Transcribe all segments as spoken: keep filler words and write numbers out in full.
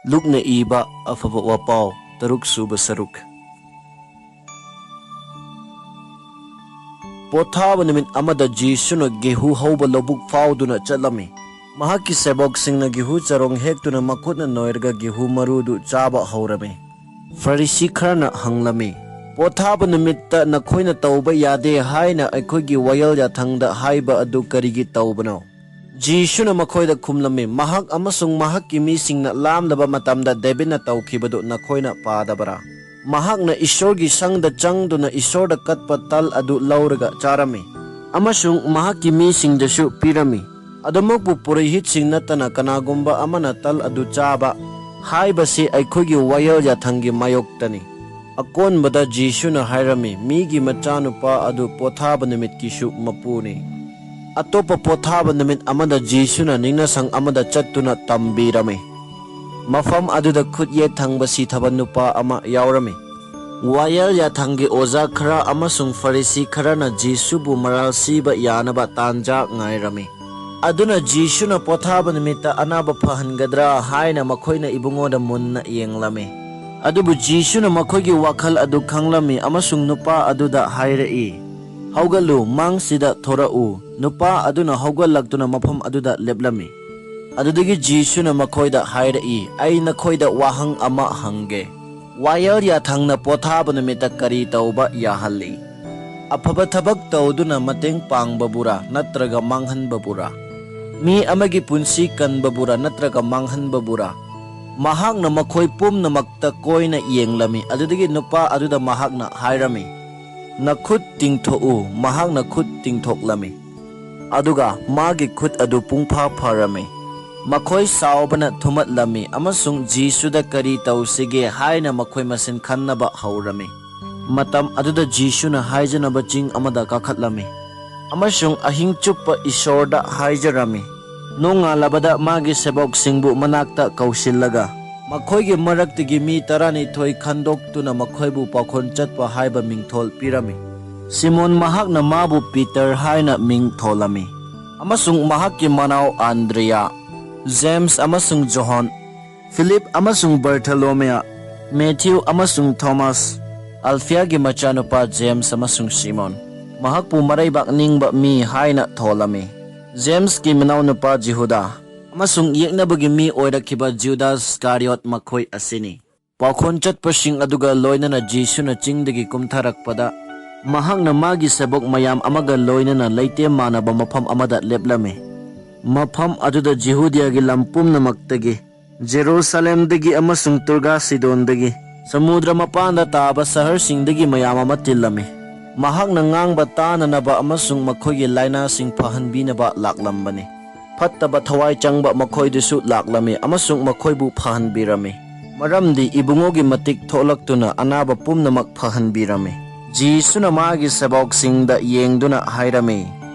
ꯂꯨꯛꯅ ꯏꯕ ꯑꯐꯕ ꯋꯥꯄꯥꯎ, ꯇꯔꯨꯛ ꯁꯨꯕ ꯁꯔꯨꯛ꯫ ꯄꯣꯊꯥꯕ ꯅꯨꯃꯤꯠ ꯑꯃꯗ ꯖꯤꯁꯨꯅ ꯒꯦꯍꯨ ꯍꯧꯕ ꯂꯧꯕꯨꯛ ꯐꯥꯎꯗꯨꯅ ꯆꯠꯂꯝꯃꯤ꯫ ꯃꯍꯥꯛꯀꯤ ꯁꯦꯕꯣꯛꯁꯤꯡꯅ ꯒꯦꯍꯨ ꯆꯔꯣꯡ ꯍꯦꯛꯇꯨꯅ ꯃꯈꯨꯠꯅ ꯅꯣꯏꯔꯒ ꯒꯦꯍꯨ ꯃꯔꯨꯗꯨ ꯆꯥꯕ ꯍꯧꯔꯝꯃꯤ꯫ ꯐꯔꯤꯁꯤ ꯈꯔꯅ ꯍꯪꯂꯝꯃꯤ, "ꯄꯣꯊꯥꯕ ꯅꯨꯃꯤꯠꯇ ꯅꯈꯣꯏꯅ ꯇꯧꯕ ꯌꯥꯗꯦ ꯍꯥꯏꯅ ꯑꯩꯈꯣꯏꯒꯤ ꯋꯥꯌꯦꯜ ꯌꯥꯊꯪꯗ ꯍꯥꯏꯕ ꯑꯗꯨ ꯀꯔꯤꯒꯤ ꯇꯧꯕꯅꯣ?" ꯖꯤꯁꯨꯅ ꯃꯈꯣꯏꯗ ꯈꯨꯝꯂꯝꯃꯤ, "ꯃꯍꯥꯛ ꯑꯃꯁꯨꯡ ꯃꯍꯥꯛꯀꯤ ꯃꯤꯁꯤꯡꯅ ꯂꯥꯝꯂꯕ ꯃꯇꯝꯗ ꯗꯦꯕꯤꯠꯅ ꯇꯧꯈꯤꯕꯗꯨ ꯅꯈꯣꯏꯅ ꯄꯥꯗꯕꯔꯥ? ꯃꯍꯥꯛꯅ ꯏꯁꯣꯔꯒꯤ ꯁꯪꯗ ꯆꯪꯗꯨꯅ ꯏꯁꯣꯔꯗ ꯀꯠꯄ ꯇꯜ ꯑꯗꯨ ꯂꯧꯔꯒ ꯆꯥꯔꯝꯃꯤ, ꯑꯃꯁꯨꯡ ꯃꯍꯥꯛꯀꯤ ꯃꯤꯁꯤꯡꯗꯁꯨ ꯄꯤꯔꯝꯃꯤ꯫ ꯑꯗꯨꯃꯛꯄꯨ ꯄꯨꯔꯣꯍꯤꯠꯁꯤꯡ ꯅꯠꯇꯅ ꯀꯅꯥꯒꯨꯝꯕ ꯑꯃꯅ ꯇꯜ ꯑꯗꯨ ꯆꯥꯕ ꯍꯥꯏꯕꯁꯤ ꯑꯩꯈꯣꯏꯒꯤ ꯋꯥꯌꯦꯜ ꯌꯥꯊꯪꯒꯤ ꯃꯥꯌꯣꯛꯇꯅꯤ꯫" ꯑꯀꯣꯟꯕꯗ ꯖꯤꯁꯨꯅ ꯍꯥꯏꯔꯝꯃꯤ, "ꯃꯤꯒꯤ ꯃꯆꯥꯅꯨꯄꯥ ꯑꯗꯨ ꯄꯣꯊꯥꯕ ꯅꯨꯃꯤꯠꯀꯤꯁꯨ ꯃꯄꯨꯅꯤ꯫" ꯑꯇꯣꯞꯄ ꯄꯣꯊꯥꯕ ꯅꯨꯃꯤꯠ ꯑꯃꯗ ꯖꯤꯁꯨꯅ ꯅꯤꯡꯅꯁꯪ ꯑꯃꯗ ꯆꯠꯇꯨꯅ ꯇꯝꯕꯤꯔꯝꯃꯤ꯫ ꯃꯐꯝ ꯑꯗꯨꯗ ꯈꯨꯠ ꯌꯦꯠ ꯊꯪꯕ ꯁꯤꯊꯕ ꯅꯨꯄꯥ ꯑꯃ ꯌꯥꯎꯔꯝꯃꯤ꯫ ꯋꯥꯌꯦꯜ ꯌꯥꯊꯪꯒꯤ ꯑꯣꯖꯥ ꯈꯔ ꯑꯃꯁꯨꯡ ꯐꯔꯤꯁꯤ ꯈꯔꯅ ꯖꯤꯁꯨꯕꯨ ꯃꯔꯥꯜ ꯁꯤꯕ ꯌꯥꯅꯕ ꯇꯥꯟꯖꯥ ꯉꯥꯏꯔꯝꯃꯤ꯫ ꯑꯗꯨꯅ ꯖꯤꯁꯨꯅ ꯄꯣꯊꯥꯕ ꯅꯨꯃꯤꯠꯇ ꯑꯅꯥꯕ ꯐꯍꯟꯒꯗ꯭ꯔꯥ ꯍꯥꯏꯅ ꯃꯈꯣꯏꯅ ꯏꯕꯨꯡꯉꯣꯗ ꯃꯨꯟꯅ ꯌꯦꯡꯂꯝꯃꯤ꯫ ꯑꯗꯨꯕꯨ ꯖꯤꯁꯨꯅ ꯃꯈꯣꯏꯒꯤ ꯋꯥꯈꯜ ꯑꯗꯨ ꯈꯪꯂꯝꯃꯤ ꯑꯃꯁꯨꯡ ꯅꯨꯄꯥ ꯑꯗꯨꯗ ꯍꯥꯏꯔꯛꯏ, "ꯍꯧꯒꯠꯂꯨ, ꯃꯥꯡꯁꯤꯗ ꯊꯣꯔꯛꯎ꯫" ꯅꯨꯄꯥ ꯑꯗꯨꯅ ꯍꯧꯒꯠꯂꯛꯇꯨꯅ ꯃꯐꯝ ꯑꯗꯨꯗ ꯂꯦꯞꯂꯝꯃꯤ꯫ ꯑꯗꯨꯗꯒꯤ ꯖꯤꯁꯨꯅ ꯃꯈꯣꯏꯗ ꯍꯥꯏꯔꯛꯏ, "ꯑꯩ ꯅꯈꯣꯏꯗ ꯋꯥꯍꯪ ꯑꯃ ꯍꯪꯒꯦ꯫ ꯋꯥꯌꯦꯜ ꯌꯥꯊꯪꯅ ꯄꯣꯊꯥꯕ ꯅꯨꯃꯤꯠꯇ ꯀꯔꯤ ꯇꯧꯕ ꯌꯥꯍꯜꯂꯤ? ꯑꯐꯕ ꯊꯕꯛ ꯇꯧꯗꯨꯅ ꯃꯇꯦꯡ ꯄꯥꯡꯕꯕꯨꯔꯥ ꯅꯠꯇ꯭ꯔꯒ ꯃꯥꯡꯍꯟꯕꯕꯨꯔꯥ? ꯃꯤ ꯑꯃꯒꯤ ꯄꯨꯟꯁꯤ ꯀꯟꯕꯕꯨꯔꯥ ꯅꯠꯇ꯭ꯔꯒ ꯃꯥꯡꯍꯟꯕꯕꯨꯔꯥ?" ꯃꯍꯥꯛꯅ ꯃꯈꯣꯏ ꯄꯨꯝꯅꯃꯛꯇ ꯀꯣꯏꯅ ꯌꯦꯡꯂꯝꯃꯤ꯫ ꯑꯗꯨꯗꯒꯤ ꯅꯨꯄꯥ ꯑꯗꯨꯗ ꯃꯍꯥꯛꯅ ꯍꯥꯏꯔꯝꯃꯤ, "ꯅꯈꯨꯠ ꯇꯤꯡꯊꯣꯛꯎ꯫" ꯃꯍꯥꯛꯅ ꯈꯨꯠ ꯇꯤꯡꯊꯣꯛꯂꯝꯃꯤ꯫ ꯑꯗꯨꯒ ꯃꯥꯒꯤ ꯈꯨꯠ ꯑꯗꯨ ꯄꯨꯡꯐꯥ ꯐꯔꯝꯃꯤ꯫ ꯃꯈꯣꯏ ꯁꯥꯎꯕꯅ ꯊꯨꯝꯍꯠꯂꯝꯃꯤ ꯑꯃꯁꯨꯡ ꯖꯤꯁꯨꯗ ꯀꯔꯤ ꯇꯧꯁꯤꯒꯦ ꯍꯥꯏꯅ ꯃꯈꯣꯏ ꯃꯁꯦꯟ ꯈꯟꯅꯕ ꯍꯧꯔꯝꯃꯤ꯫ ꯃꯇꯝ ꯑꯗꯨꯗ ꯖꯤꯁꯨꯅ ꯍꯥꯏꯖꯅꯕ ꯆꯤꯡ ꯑꯃꯗ ꯀꯥꯈꯠꯂꯝꯃꯤ ꯑꯃꯁꯨꯡ ꯑꯍꯤꯡ ꯆꯨꯞꯄ ꯏꯁꯣꯔꯗ ꯍꯥꯏꯖꯔꯝꯃꯤ꯫ ꯅꯣꯡꯉꯥꯜꯂꯕꯗ ꯃꯥꯒꯤ ꯁꯦꯕꯣꯛꯁꯤꯡꯕꯨ ꯃꯅꯥꯛꯇ ꯀꯧꯁꯤꯜꯂꯒ, ꯃꯈꯣꯏꯒꯤ ꯃꯔꯛꯇꯒꯤ ꯃꯤ ꯇꯔꯥꯅꯤꯊꯣꯏ ꯈꯟꯗꯣꯛꯇꯨꯅ ꯃꯈꯣꯏꯕꯨ ꯄꯥꯎꯈꯣꯟ ꯆꯠꯄ ꯍꯥꯏꯕ ꯃꯤꯡꯊꯣꯜ ꯄꯤꯔꯝꯃꯤ꯫ ꯁꯤꯃꯣꯟ, ꯃꯍꯥꯛꯅ ꯃꯥꯕꯨ ꯄꯤꯇꯔ ꯍꯥꯏꯅ ꯃꯤꯡ ꯊꯣꯜꯂꯝꯃꯤ, ꯑꯃꯁꯨꯡ ꯃꯍꯥꯛꯀꯤ ꯃꯅꯥꯎ ꯑꯟꯗ꯭ꯔꯤꯌꯥ, ꯖꯦꯝꯁ ꯑꯃꯁꯨꯡ ꯖꯣꯍꯟ, ꯐꯤꯂꯤꯞ ꯑꯃꯁꯨꯡ ꯕꯔꯊꯣꯂꯣꯃꯦꯌ, ꯃꯦꯊ꯭ꯌꯨ ꯑꯃꯁꯨꯡ ꯊꯣꯃꯥꯁ, ꯑꯜꯐꯤꯌꯥꯒꯤ ꯃꯆꯥꯅꯨꯄꯥ ꯖꯦꯝꯁ ꯑꯃꯁꯨꯡ ꯁꯤꯃꯣꯟ꯫ ꯃꯍꯥꯛꯄꯨ ꯃꯔꯩꯕꯥꯛ ꯅꯤꯡꯕ ꯃꯤ ꯍꯥꯏꯅ ꯊꯣꯜꯂꯝꯃꯤ꯫ ꯖꯦꯝꯁꯀꯤ ꯃꯅꯥꯎꯅꯨꯄꯥ ꯖꯤꯍꯨꯗꯥ ꯑꯃꯁꯨꯡ ꯌꯦꯛꯅꯕꯒꯤ ꯃꯤ ꯑꯣꯏꯔꯛꯈꯤꯕ ꯖ꯭ꯌꯨꯗꯥꯁ ꯏꯁꯀꯥꯔꯤꯌꯣꯠ ꯃꯈꯣꯏ ꯑꯁꯤꯅꯤ꯫ ꯄꯥꯎꯈꯣꯟ ꯆꯠꯄꯁꯤꯡ ꯑꯗꯨꯒ ꯂꯣꯏꯅꯅ ꯖꯤꯁꯨꯅ ꯆꯤꯡꯗꯒꯤ ꯀꯨꯝꯊꯔꯛꯄꯗ, ꯃꯍꯥꯛꯅ ꯃꯥꯒꯤ ꯁꯦꯕꯣꯛ ꯃꯌꯥꯝ ꯑꯃꯒ ꯂꯣꯏꯅꯅ ꯂꯩꯇꯦꯝ ꯃꯥꯟꯅꯕ ꯃꯐꯝ ꯑꯃꯗ ꯂꯦꯞꯂꯝꯃꯤ꯫ ꯃꯐꯝ ꯑꯗꯨꯗ ꯖꯤꯍꯨꯗꯤꯌꯥꯒꯤ ꯂꯝ ꯄꯨꯝꯅꯃꯛꯇꯒꯤ, ꯖꯦꯔꯨꯁꯥꯂꯦꯝꯗꯒꯤ ꯑꯃꯁꯨꯡ ꯇꯨꯔꯒꯥ ꯁꯤꯗꯣꯟꯗꯒꯤ, ꯁꯃꯨꯗ꯭ꯔ ꯃꯄꯥꯟꯗ ꯇꯥꯕ ꯁꯍꯔꯁꯤꯡꯗꯒꯤ ꯃꯌꯥꯝ ꯑꯃ ꯇꯤꯜꯂꯝꯃꯤ꯫ ꯃꯍꯥꯛꯅ ꯉꯥꯡꯕ ꯇꯥꯅꯅꯕ ꯑꯃꯁꯨꯡ ꯃꯈꯣꯏꯒꯤ ꯂꯥꯏꯅꯥꯁꯤꯡ ꯐꯍꯟꯕꯤꯅꯕ ꯂꯥꯛꯂꯝꯕꯅꯤ꯫ ꯐꯠꯇꯕ ꯊꯋꯥꯏ ꯆꯪꯕ ꯃꯈꯣꯏꯗꯨꯁꯨ ꯂꯥꯛꯂꯝꯃꯤ ꯑꯃꯁꯨꯡ ꯃꯈꯣꯏꯕꯨ ꯐꯍꯟꯕꯤꯔꯝꯃꯤ, ꯃꯔꯝꯗꯤ ꯏꯕꯨꯡꯉꯣꯒꯤ ꯃꯇꯤꯛ ꯊꯣꯛꯂꯛꯇꯨꯅ ꯑꯅꯥꯕ ꯄꯨꯝꯅꯃꯛ ꯐꯍꯟꯕꯤꯔꯝꯃꯤ꯫ ꯖꯤꯁꯨꯅ ꯃꯥꯒꯤ ꯁꯦꯕꯣꯛꯁꯤꯡꯗ ꯌꯦꯡꯗꯨꯅ ꯍꯥꯏꯔꯝꯃꯤ,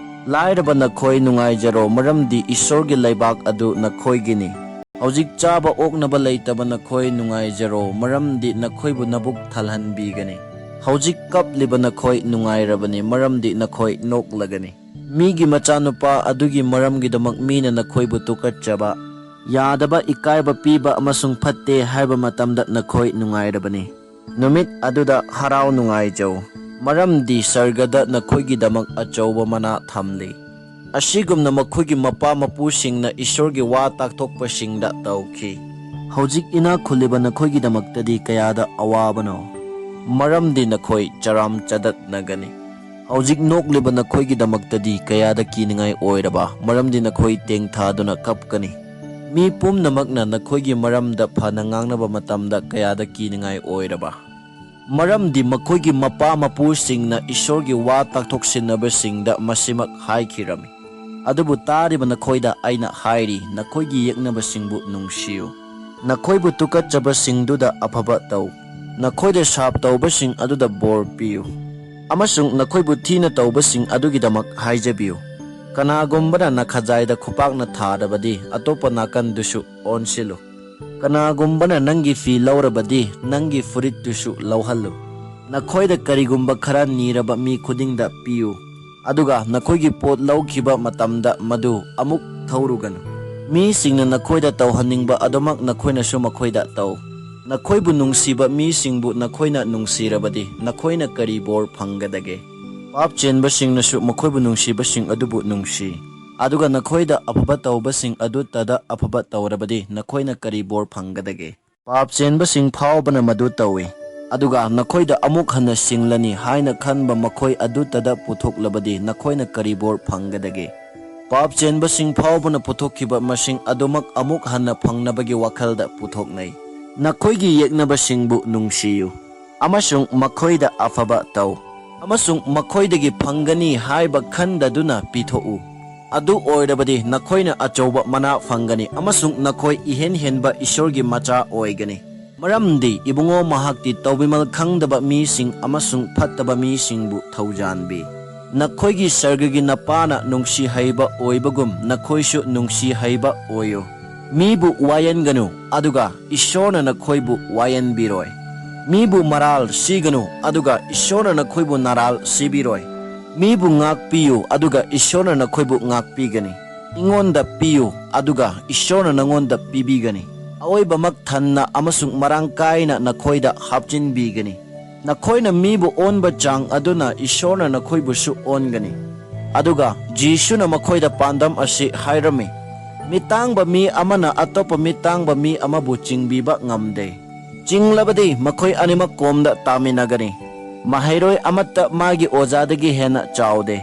"ꯂꯥꯏꯔꯕ ꯅꯈꯣꯏ ꯅꯨꯡꯉꯥꯏꯖꯔꯣ, ꯃꯔꯝꯗꯤ ꯏꯁꯣꯔꯒꯤ ꯂꯩꯕꯥꯛ ꯑꯗꯨ ꯅꯈꯣꯏꯒꯤꯅꯤ꯫ ꯍꯧꯖꯤꯛ ꯆꯥꯕ ꯑꯣꯛꯅꯕ ꯂꯩꯇꯕ ꯅꯈꯣꯏ ꯅꯨꯡꯉꯥꯏꯖꯔꯣ, ꯃꯔꯝꯗꯤ ꯅꯈꯣꯏꯕꯨ ꯅꯕꯨꯛ ꯊꯜꯍꯟꯕꯤꯒꯅꯤ꯫ ꯍꯧꯖꯤꯛ ꯀꯞꯂꯤꯕ ꯅꯈꯣꯏ ꯅꯨꯡꯉꯥꯏꯔꯕꯅꯤ, ꯃꯔꯝꯗꯤ ꯅꯈꯣꯏ ꯅꯣꯛꯂꯒꯅꯤ꯫ ꯃꯤꯒꯤ ꯃꯆꯥꯅꯨꯄꯥ ꯑꯗꯨꯒꯤ ꯃꯔꯝꯒꯤꯗꯃꯛ ꯃꯤꯅ ꯅꯈꯣꯏꯕꯨ ꯇꯨꯀꯠꯆꯕ, ꯌꯥꯗꯕ, ꯏꯀꯥꯏꯕ ꯄꯤꯕ ꯑꯃꯁꯨꯡ ꯐꯠꯇꯦ ꯍꯥꯏꯕ ꯃꯇꯝꯗ ꯅꯈꯣꯏ ꯅꯨꯡꯉꯥꯏꯔꯕꯅꯤ꯫ ꯅꯨꯃꯤꯠ ꯑꯗꯨꯗ ꯍꯔꯥꯎ ꯅꯨꯡꯉꯥꯏꯖꯧ, ꯃꯔꯝꯗꯤ ꯁꯔꯒꯗ ꯅꯈꯣꯏꯒꯤꯗꯃꯛ ꯑꯆꯧꯕ ꯃꯅꯥ ꯊꯝꯂꯤ꯫ ꯑꯁꯤꯒꯨꯝꯅ ꯃꯈꯣꯏꯒꯤ ꯃꯄꯥ ꯃꯄꯨꯁꯤꯡꯅ ꯏꯁꯣꯔꯒꯤ ꯋꯥ ꯇꯥꯛꯊꯣꯛꯄꯁꯤꯡꯗ ꯇꯧꯈꯤ꯫ ꯍꯧꯖꯤꯛ ꯏꯅꯥꯛ ꯈꯨꯜꯂꯤꯕ ꯅꯈꯣꯏꯒꯤꯗꯃꯛꯇꯗꯤ ꯀꯌꯥꯗ ꯑꯋꯥꯕꯅꯣ, ꯃꯔꯝꯗꯤ ꯅꯈꯣꯏ ꯆꯔꯥꯝ ꯆꯗꯠꯅꯒꯅꯤ꯫ ꯍꯧꯖꯤꯛ ꯅꯣꯛꯂꯤꯕ ꯅꯈꯣꯏꯒꯤꯗꯃꯛꯇꯗꯤ ꯀꯌꯥꯗ ꯀꯤꯅꯤꯡꯉꯥꯏ ꯑꯣꯏꯔꯕ, ꯃꯔꯝꯗꯤ ꯅꯈꯣꯏ ꯇꯦꯡꯊꯥꯗꯨꯅ ꯀꯞꯀꯅꯤ꯫ ꯃꯤ ꯄꯨꯝꯅꯃꯛꯅ ꯅꯈꯣꯏꯒꯤ ꯃꯔꯝꯗ ꯐꯅ ꯉꯥꯡꯅꯕ ꯃꯇꯝꯗ ꯀꯌꯥꯗ ꯀꯤꯅꯤꯡꯉꯥꯏ ꯑꯣꯏꯔꯕ, ꯃꯔꯝꯗꯤ ꯃꯈꯣꯏꯒꯤ ꯃꯄꯥ ꯃꯄꯨꯁꯤꯡꯅ ꯏꯁꯣꯔꯒꯤ ꯋꯥ ꯇꯥꯛꯊꯣꯛꯁꯤꯟꯅꯕꯁꯤꯡꯗ ꯃꯁꯤꯃꯛ ꯍꯥꯏꯈꯤꯔꯝꯃꯤ꯫ ꯑꯗꯨꯕꯨ ꯇꯥꯔꯤꯕ ꯅꯈꯣꯏꯗ ꯑꯩꯅ ꯍꯥꯏꯔꯤ, ꯅꯈꯣꯏꯒꯤ ꯌꯦꯛꯅꯕꯁꯤꯡꯕꯨ ꯅꯨꯡꯁꯤꯌꯨ꯫ ꯅꯈꯣꯏꯕꯨ ꯇꯨꯀꯠꯆꯕꯁꯤꯡꯗꯨꯗ ꯑꯐꯕ ꯇꯧ꯫ ꯅꯈꯣꯏꯗ ꯁꯥꯞ ꯇꯧꯕꯁꯤꯡ ꯑꯗꯨꯗ ꯕꯣꯔ ꯄꯤꯌꯨ, ꯑꯃꯁꯨꯡ ꯅꯈꯣꯏꯕꯨ ꯊꯤꯅ ꯇꯧꯕꯁꯤꯡ ꯑꯗꯨꯒꯤꯗꯃꯛ ꯍꯥꯏꯖꯕꯤꯌꯨ꯫ ꯀꯅꯥꯒꯨꯝꯕꯅ ꯅꯈꯖꯥꯏꯗ ꯈꯨꯄꯥꯛꯅ ꯊꯥꯔꯕꯗꯤ, ꯑꯇꯣꯞꯄ ꯅꯥꯀꯟꯗꯨꯁꯨ ꯑꯣꯟꯁꯤꯜꯂꯨ꯫ ꯀꯅꯥꯒꯨꯝꯕꯅ ꯅꯪꯒꯤ ꯐꯤ ꯂꯧꯔꯕꯗꯤ, ꯅꯪꯒꯤ ꯐꯨꯔꯤꯠꯇꯨꯁꯨ ꯂꯧꯍꯜꯂꯨ꯫ ꯅꯈꯣꯏꯗ ꯀꯔꯤꯒꯨꯝꯕ ꯈꯔ ꯅꯤꯔꯕ ꯃꯤ ꯈꯨꯗꯤꯡꯗ ꯄꯤꯌꯨ, ꯑꯗꯨꯒ ꯅꯈꯣꯏꯒꯤ ꯄꯣꯠ ꯂꯧꯈꯤꯕ ꯃꯇꯝꯗ ꯃꯗꯨ ꯑꯃꯨꯛ ꯊꯧꯔꯨꯒꯅꯨ꯫ ꯃꯤꯁꯤꯡꯅ ꯅꯈꯣꯏꯗ ꯇꯧꯍꯟꯅꯤꯡꯕ ꯑꯗꯨꯃꯛ ꯅꯈꯣꯏꯅꯁꯨ ꯃꯈꯣꯏꯗ ꯇꯧ꯫ ꯅꯈꯣꯏꯕꯨ ꯅꯨꯡꯁꯤꯕ ꯃꯤꯁꯤꯡꯕꯨ ꯅꯈꯣꯏꯅ ꯅꯨꯡꯁꯤꯔꯕꯗꯤ ꯅꯈꯣꯏꯅ ꯀꯔꯤ ꯕꯣꯔ ꯐꯪꯒꯗꯒꯦ? ꯄꯥꯞ ꯆꯦꯟꯕꯁꯤꯡꯅꯁꯨ ꯃꯈꯣꯏꯕꯨ ꯅꯨꯡꯁꯤꯕꯁꯤꯡ ꯑꯗꯨꯕꯨ ꯅꯨꯡꯁꯤ꯫ ꯑꯗꯨꯒ ꯅꯈꯣꯏꯗ ꯑꯐꯕ ꯇꯧꯕꯁꯤꯡ ꯑꯗꯨꯇꯗ ꯑꯐꯕ ꯇꯧꯔꯕꯗꯤ ꯅꯈꯣꯏꯅ ꯀꯔꯤ ꯕꯣꯔ ꯐꯪꯒꯗꯒꯦ? ꯄꯥꯞ ꯆꯦꯟꯕꯁꯤꯡ ꯐꯥꯎꯕꯅ ꯃꯗꯨ ꯇꯧꯏ꯫ ꯑꯗꯨꯒ ꯅꯈꯣꯏꯗ ꯑꯃꯨꯛ ꯍꯟꯅ ꯁꯤꯡꯂꯅꯤ ꯍꯥꯏꯅ ꯈꯟꯕ ꯃꯈꯣꯏ ꯑꯗꯨꯇꯗ ꯄꯨꯊꯣꯛꯂꯕꯗꯤ ꯅꯈꯣꯏꯅ ꯀꯔꯤ ꯕꯣꯔ ꯐꯪꯒꯗꯒꯦ? ꯄꯥꯞ ꯆꯦꯟꯕꯁꯤꯡ ꯐꯥꯎꯕꯅ ꯄꯨꯊꯣꯛꯈꯤꯕ ꯃꯁꯤꯡ ꯑꯗꯨꯃꯛ ꯑꯃꯨꯛ ꯍꯟꯅ ꯐꯪꯅꯕꯒꯤ ꯋꯥꯈꯜꯗ ꯄꯨꯊꯣꯛꯅꯩ꯫ ꯅꯈꯣꯏꯒꯤ ꯌꯦꯛꯅꯕꯁꯤꯡꯕꯨ ꯅꯨꯡꯁꯤꯌꯨ, ꯑꯃꯁꯨꯡ ꯃꯈꯣꯏꯗ ꯑꯐꯕ ꯇꯧ, ꯑꯃꯁꯨꯡ ꯃꯈꯣꯏꯗꯒꯤ ꯐꯪꯒꯅꯤ ꯍꯥꯏꯕ ꯈꯟꯗꯗꯨꯅ ꯄꯤꯊꯣꯛꯎ꯫ ꯑꯗꯨ ꯑꯣꯏꯔꯕꯗꯤ ꯅꯈꯣꯏꯅ ꯑꯆꯧꯕ ꯃꯅꯥ ꯐꯪꯒꯅꯤ, ꯑꯃꯁꯨꯡ ꯅꯈꯣꯏ ꯏꯍꯦꯟ ꯍꯦꯟꯕ ꯏꯁꯣꯔꯒꯤ ꯃꯆꯥ ꯑꯣꯏꯒꯅꯤ꯫ ꯃꯔꯝꯗꯤ ꯏꯕꯨꯡꯉꯣ, ꯃꯍꯥꯛꯇꯤ ꯇꯧꯕꯤꯃꯜ ꯈꯪꯗꯕ ꯃꯤꯁꯤꯡ ꯑꯃꯁꯨꯡ ꯐꯠꯇꯕ ꯃꯤꯁꯤꯡꯕꯨ ꯊꯧꯖꯥꯟꯕꯤ꯫ ꯅꯈꯣꯏꯒꯤ ꯁꯔꯒꯒꯤ ꯅꯄꯥꯅ ꯅꯨꯡꯁꯤ ꯍꯩꯕ ꯑꯣꯏꯕꯒꯨꯝ ꯅꯈꯣꯏꯁꯨ ꯅꯨꯡꯁꯤ ꯍꯩꯕ ꯑꯣꯏꯌꯨ꯫ ꯃꯤꯕꯨ ꯋꯥꯌꯦꯟꯒꯅꯨ, ꯑꯗꯨꯒ ꯏꯁꯣꯔꯅ ꯅꯈꯣꯏꯕꯨ ꯋꯥꯌꯦꯟꯕꯤꯔꯣꯏ꯫ ꯃꯤꯕꯨ ꯃꯔꯥꯜ ꯁꯤꯒꯅꯨ, ꯑꯗꯨꯒ ꯏꯁꯣꯔꯅ ꯅꯈꯣꯏꯕꯨ ꯅꯔꯥꯜ ꯁꯤꯕꯤꯔꯣꯏ꯫ ꯃꯤꯕꯨ ꯉꯥꯛꯄꯤꯌꯨ, ꯑꯗꯨꯒ ꯏꯁꯣꯔꯅ ꯅꯈꯣꯏꯕꯨ ꯉꯥꯛꯄꯤꯒꯅꯤ꯫ ꯑꯩꯉꯣꯟꯗ ꯄꯤꯌꯨ, ꯑꯗꯨꯒ ꯏꯁꯣꯔꯅ ꯅꯉꯣꯟꯗ ꯄꯤꯕꯤꯒꯅꯤ꯫ ꯑꯑꯣꯏꯕꯃꯛ ꯊꯟꯅ ꯑꯃꯁꯨꯡ ꯃꯔꯥꯡ ꯀꯥꯏꯅ ꯅꯈꯣꯏꯗ ꯍꯥꯞꯆꯤꯟꯕꯤꯒꯅꯤ꯫ ꯅꯈꯣꯏꯅ ꯃꯤꯕꯨ ꯑꯣꯟꯕ ꯆꯥꯡ ꯑꯗꯨꯅ ꯏꯁꯣꯔꯅ ꯅꯈꯣꯏꯕꯨꯁꯨ ꯑꯣꯟꯒꯅꯤ꯫ ꯑꯗꯨꯒ ꯖꯤꯁꯨꯅ ꯃꯈꯣꯏꯗ ꯄꯥꯟꯗꯝ ꯑꯁꯤ ꯍꯥꯏꯔꯝꯃꯤ: "ꯃꯤꯇꯥꯡꯕ ꯃꯤ ꯑꯃꯅ ꯑꯇꯣꯞꯄ ꯃꯤꯇꯥꯡꯕ ꯃꯤ ꯑꯃꯕꯨ ꯆꯤꯡꯕꯤꯕ ꯉꯝꯗꯦ꯫ ꯆꯤꯡꯂꯕꯗꯤ ꯃꯈꯣꯏ ꯑꯅꯤꯃꯛ ꯀꯣꯝꯗ ꯇꯥꯃꯤꯟꯅꯒꯅꯤ꯫ ꯃꯍꯩꯔꯣꯏ ꯑꯃꯠꯇ ꯃꯥꯒꯤ ꯑꯣꯖꯥꯗꯒꯤ ꯍꯦꯟꯅ ꯆꯥꯎꯗꯦ,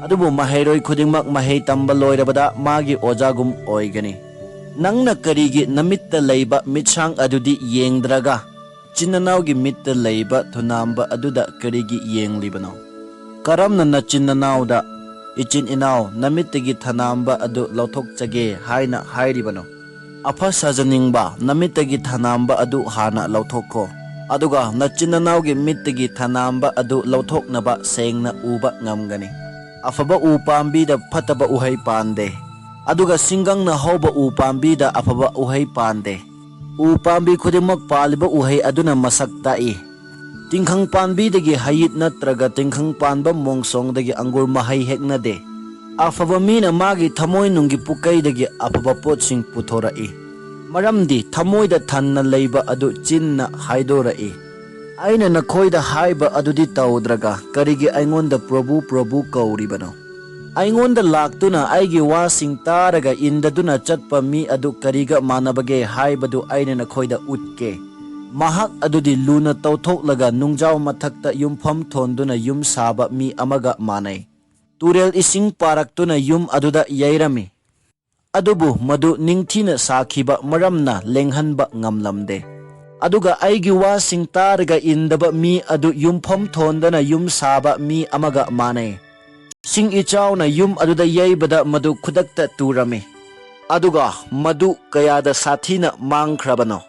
ꯑꯗꯨꯕꯨ ꯃꯍꯩꯔꯣꯏ ꯈꯨꯗꯤꯡꯃꯛ ꯃꯍꯩ ꯇꯝꯕ ꯂꯣꯏꯔꯕꯗ ꯃꯥꯒꯤ ꯑꯣꯖꯥꯒꯨꯝ ꯑꯣꯏꯒꯅꯤ꯫ ꯅꯪꯅ ꯀꯔꯤꯒꯤ ꯅꯃꯤꯠꯇ ꯂꯩꯕ ꯃꯤꯠꯁꯥꯡ ꯑꯗꯨꯗꯤ ꯌꯦꯡꯗ꯭ꯔꯒ, ꯏꯆꯤꯟ ꯅꯅꯥꯎꯒꯤ ꯃꯤꯠꯇ ꯂꯩꯕ ꯊꯨꯅꯥꯝꯕ ꯑꯗꯨꯗ ꯀꯔꯤꯒꯤ ꯌꯦꯡꯂꯤꯕꯅꯣ? ꯀꯔꯝꯅ ꯅꯆꯤꯟ ꯅꯅꯥꯎꯗ, 'ꯏꯆꯤꯟ ꯏꯅꯥꯎ, ꯅꯃꯤꯠꯇꯒꯤ ꯊꯅꯥꯝꯕ ꯑꯗꯨ ꯂꯧꯊꯣꯛꯆꯒꯦ' ꯍꯥꯏꯅ ꯍꯥꯏꯔꯤꯕꯅꯣ? ꯑꯐ ꯁꯥꯖꯅꯤꯡꯕ, ꯅꯃꯤꯠꯇꯒꯤ ꯊꯅꯥꯝꯕ ꯑꯗꯨ ꯍꯥꯟꯅ ꯂꯧꯊꯣꯛꯈꯣ, ꯑꯗꯨꯒ ꯅꯆꯤꯟ ꯅꯅꯥꯎꯒꯤ ꯃꯤꯠꯇꯒꯤ ꯊꯅꯥꯝꯕ ꯑꯗꯨ ꯂꯧꯊꯣꯛꯅꯕ ꯁꯦꯡꯅ ꯎꯕ ꯉꯝꯒꯅꯤ꯫ ꯑꯐꯕ ꯎ ꯄꯥꯝꯕꯤꯗ ꯐꯠꯇꯕ ꯎꯍꯩ ꯄꯥꯟꯗꯦ, ꯑꯗꯨꯒ ꯁꯤꯡꯒꯪꯅ ꯍꯧꯕ ꯎ ꯄꯥꯝꯕꯤꯗ ꯑꯐꯕ ꯎꯍꯩ ꯄꯥꯟꯗꯦ꯫ ꯎ ꯄꯥꯝꯕꯤ ꯈꯨꯗꯤꯡꯃꯛ ꯄꯥꯜꯂꯤꯕ ꯎꯍꯩ ꯑꯗꯨꯅ ꯃꯁꯛ ꯇꯥꯛꯏ꯫ ꯇꯤꯡꯈꯪ ꯄꯥꯝꯕꯤꯗꯒꯤ ꯍꯩꯌꯤꯠ ꯅꯠꯇ꯭ꯔꯒ ꯇꯤꯡꯈꯪ ꯄꯥꯟꯕ ꯃꯣꯡꯁꯣꯡꯗꯒꯤ ꯑꯪꯒꯨꯔ ꯃꯍꯩ ꯍꯦꯛꯅꯗꯦ꯫ ꯑꯐꯕ ꯃꯤꯅ ꯃꯥꯒꯤ ꯊꯃꯣꯏꯅꯨꯡꯒꯤ ꯄꯨꯀꯩꯗꯒꯤ ꯑꯐꯕ ꯄꯣꯠꯁꯤꯡ ꯄꯨꯊꯣꯔꯛꯏ, ꯃꯔꯝꯗꯤ ꯊꯃꯣꯏꯗ ꯊꯟꯅ ꯂꯩꯕ ꯑꯗꯨ ꯆꯤꯟꯅ ꯍꯥꯏꯗꯣꯔꯛꯏ꯫ ꯑꯩꯅ ꯅꯈꯣꯏꯗ ꯍꯥꯏꯕ ꯑꯗꯨꯗꯤ ꯇꯧꯗ꯭ꯔꯒ ꯀꯔꯤꯒꯤ ꯑꯩꯉꯣꯟꯗ ꯄ꯭ꯔꯚꯨ, ꯄ꯭ꯔꯚꯨ ꯀꯧꯔꯤꯕꯅꯣ? ꯑꯩꯉꯣꯟꯗ ꯂꯥꯛꯇꯨꯅ ꯑꯩꯒꯤ ꯋꯥꯁꯤꯡ ꯇꯥꯔꯒ ꯏꯟꯗꯗꯨꯅ ꯆꯠꯄ ꯃꯤ ꯑꯗꯨ ꯀꯔꯤꯒ ꯃꯥꯟꯅꯕꯒꯦ ꯍꯥꯏꯕꯗꯨ ꯑꯩꯅ ꯅꯈꯣꯏꯗ ꯎꯠꯀꯦ꯫ ꯃꯍꯥꯛ ꯑꯗꯨꯗꯤ ꯂꯨꯅ ꯇꯧꯊꯣꯛꯂꯒ ꯅꯨꯡꯖꯥꯎ ꯃꯊꯛꯇ ꯌꯨꯝꯐꯝ ꯊꯣꯟꯗꯨꯅ ꯌꯨꯝ ꯁꯥꯕ ꯃꯤ ꯑꯃꯒ ꯃꯥꯟꯅꯩ꯫ ꯇꯨꯔꯦꯜ ꯏꯁꯤꯡ ꯄꯥꯔꯛꯇꯨꯅ ꯌꯨꯝ ꯑꯗꯨꯗ ꯌꯩꯔꯝꯃꯤ, ꯑꯗꯨꯕꯨ ꯃꯗꯨ ꯅꯤꯡꯊꯤꯅ ꯁꯥꯈꯤꯕ ꯃꯔꯝꯅ ꯂꯦꯡꯍꯟꯕ ꯉꯝꯂꯝꯗꯦ꯫ ꯑꯗꯨꯒ ꯑꯩꯒꯤ ꯋꯥꯁꯤꯡ ꯇꯥꯔꯒ ꯏꯟꯗꯕ ꯃꯤ ꯑꯗꯨ ꯌꯨꯝꯐꯝ ꯊꯣꯟꯗꯅ ꯌꯨꯝ ꯁꯥꯕ ꯃꯤ ꯑꯃꯒ ꯃꯥꯟꯅꯩ꯫ ꯏꯁꯤꯡ ꯏꯆꯥꯎꯅ ꯌꯨꯝ ꯑꯗꯨꯗ ꯌꯩꯕꯗ ꯃꯗꯨ ꯈꯨꯗꯛꯇ ꯇꯨꯔꯝꯃꯤ, ꯑꯗꯨꯒ ꯃꯗꯨ ꯀꯌꯥꯗ ꯁꯥꯊꯤꯅ ꯃꯥꯡꯈ꯭ꯔꯕꯅꯣ!